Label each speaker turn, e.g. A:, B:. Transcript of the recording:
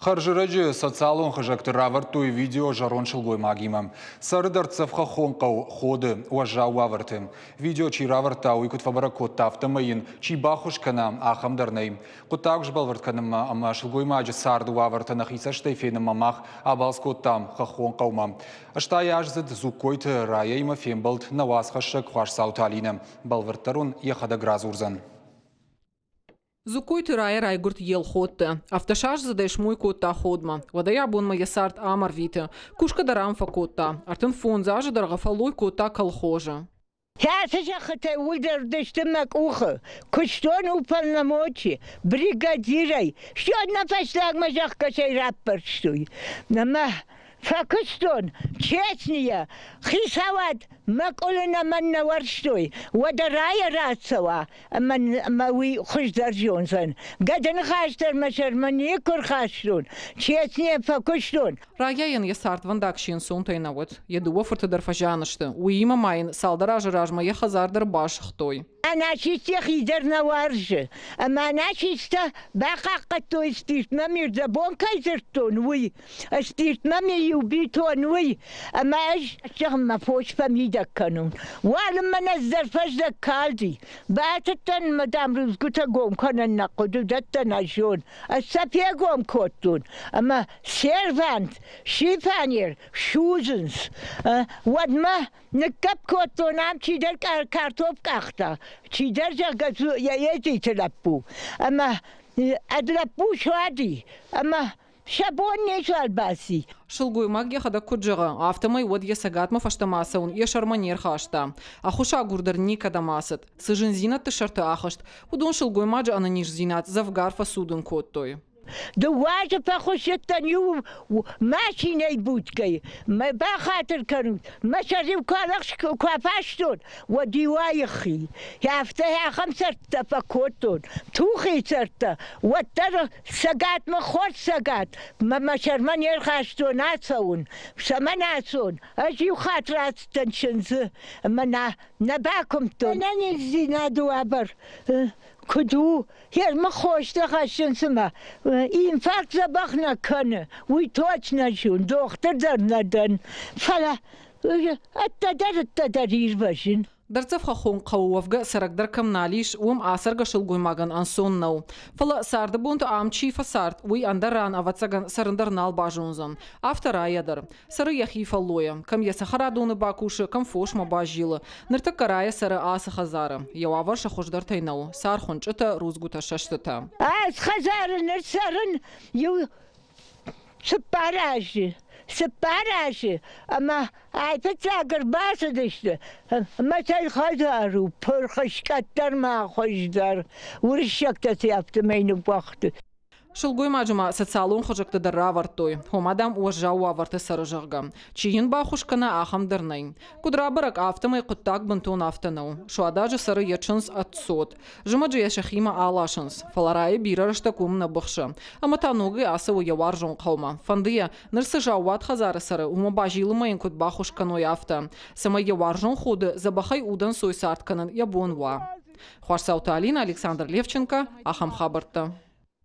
A: Хӕрзӕрӕджы социалон хызӕгты равӕрдтой видео зӕронд сылгоймагимӕ. Цӕры дӕрддзӕф хӕххон хъӕу Ходы уӕззау уавӕрты. Видео чи равӕрдта, уый куыд фӕбӕрӕг кодта, афтӕмӕй йын чи баххуыс кӕна, ахӕм дӕр нӕй. Хъуыддаг сбӕлвырд кӕнынмӕ ӕмӕ сылгоймаджы царды уавӕртӕ нӕхи цӕстӕй фенынмӕ мах абалц кодтам хӕххон хъӕумӕ. 80-аздзыд Дзугкойты Райӕимӕ фембӕлд нӕ уацхӕссӕг Хуасдзауты Алинӕ. Бӕлвырддӕр уын йӕхӕдӕг радзурдзӕн.
B: Дзугкойты Рая райгуырд Елхотты. Ӕвдӕсаздзыдӕй смой кодта Ходмӕ. Уӕдӕй абонмӕ йӕ цард ам ӕрвиты. Кусгӕ дӕр ам фӕкодта. 35 азы дӕргъы фӕллой кодта колхозы.
C: Кӕцы зӕххытӕй уылдӕрдысты мӕ къухы, куыстон уполномочи, бригадирӕй, стӕй нӕ фӕстагмӕ зӕхгӕсӕй раппӕрстой. Ӕмӕ фӕкуыстон, Чечня, хицауад мӕкъуылы нӕ мӕн нӕ уӕрстой, уӕдӕ райӕ рацӕуа, ӕмӕ мӕ уый хуыздӕр зондзӕн. Гӕды ныхас дӕр мӕ сӕрмӕ никуы рхастон, Чечня фӕкуыстон.
B: Райӕйӕн йӕ цардвӕндаг се нцонтӕй нӕ уыд. Йӕ дыууӕ фырты дӕр фӕзиан сты. Уыимӕ ма йын цалдӕр азы размӕ йӕ хӕдзар дӕр басыгътой.
C: Ӕнӕсист йӕхи дӕр нӕ уарзы, ӕмӕ ӕнӕсисттӕ бахъахъхъӕдтой спиртмӕ ме рдӕбон кӕй дзырдтон, уый. Спиртмӕ ме иу битон уый, ӕмӕ ӕз зӕгъын мӕ фос фӕмидӕг кӕнон. Уалынмӕ нӕ дӕр фӕздӕг калди. Бацыдтӕн ӕмӕ, дам, рудзгуытӕ гом кӕнын нӕ хъуыд, уыдӕттӕ нӕ зон. Ӕз сӕ фегом кодтон, ӕмӕ сервант, шифанер судзынц. Уӕдмӕ Ныккӕпп кодтон ам чидӕр картоф къахта, чидӕр, зӕгъгӕ, йӕ Едзиты лӕппу. Ӕмӕ ӕд лӕппу суади, ӕмӕ сӕ бон нецуал баци.
B: Сылгоймаг йӕхӕдӕг куыд зӕгъы, афтӕмӕй уӕд йӕ цӕгатмӕ фӕстӕмӕ ацӕуын йӕ сӕрмӕ не рхаста. Ӕххуысагур дӕр никӕдӕм ацыд. Цы зындзинӕдты сӕрты ахызт, уыдон сылгоймаджы ӕнӕниздзинад дзӕвгар фӕцудын кодтой.
C: Дыууӕ азы фӕхуыссыдтӕн иу машинӕйы будкӕйы. Мӕ бахатыр кӕнут, мӕ сӕр-иу куы афастон, уӕд-иу айхи. Афтӕ ахӕм цӕрдтӕ фӕкодтон, тухи цӕрдтӕ, уӕддӕр цӕгатмӕ хорз цӕгат, мӕ мӕ сӕрмӕ не рхастон ацӕуын. Цӕмӕн ацӕуон? Ӕз иу хатт рацыдтӕн чындзы, ӕмӕ нӕ бакуымдтон. Ӕнӕниздзинады уавӕр куыд у, Фермы хостӕ хӕссын цымӕ инфаркт дзӕбӕх нӕ кӕны, уый точно зон, дохтыр дӕр нӕ дӕн, фӕлӕ ӕддӕдӕр-ӕддӕдӕр ирвӕзын.
B: Дӕрддзӕф хӕххон хъӕуы уӕвгӕ цӕрӕг дӕр кӕм нал ис, уым ацӕргӕ сылгоймагӕн ӕнцон нӕу. Фӕлӕ царды бонты ам чи фӕцард, уый ӕндӕр ран, ӕвӕццӕгӕн, цӕрын дӕр нал базондзӕн. Афтӕ Райӕ дӕр. Цӕры йӕхи фӕллойӕ. Кӕм йӕ цӕхӕрадоны бакусы, кӕм фосмӕ базилы. Ныртӕккӕ Райӕ цӕры ацы хӕдзары. Йӕ уавӕр сӕ хуыздӕртӕй нӕу. Цар хуынчъытӕ, рудзгуытӕ, сӕстытӕ.
C: Ӕз хӕдзары ныр цӕрын иу цыппар азы. Цыппар азы ӕмӕ айфыццаг ӕрбацыдысты ӕмӕ цӕй хӕдзар у, пырх скъӕтдӕр ма хуыздӕр. Уырыссӕгтӕ сӕ афтӕмӕй ныууагътой.
B: Сылгоймаджы ма социалон хызӕгты дӕр равӕрдтой, ома, дам, уӕззау уавӕрты цӕры, зӕгъгӕ. Чи йын баххуыс кӕна, ахӕм дӕр нӕй. Куыд рабӕрӕг, афтӕмӕй хъуыддаг бынтон афтӕ нӕу. Суададжы цӕры йӕ чындз ӕд цот. Зымӕджы йӕ сӕхимӕ аласынц, фӕлӕ Райы бирӕ рӕстӕг уым нӕ быхсы. Ӕмӕ та ногӕй ацӕуы йӕ уарзон хъӕумӕ. Фӕнды йӕ, ныр цы заууат хӕдзары цӕры, уымӕ базилынмӕ йын куыд баххуыс кӕной, афтӕ. Цӕмӕй йӕ уарзон ходы дзӕбӕхӕй удӕнцой цард кӕнын йӕ бон уа. Хуасдзауты Алинӕ, Александр Левченко, ахӕм хабӕрттӕ.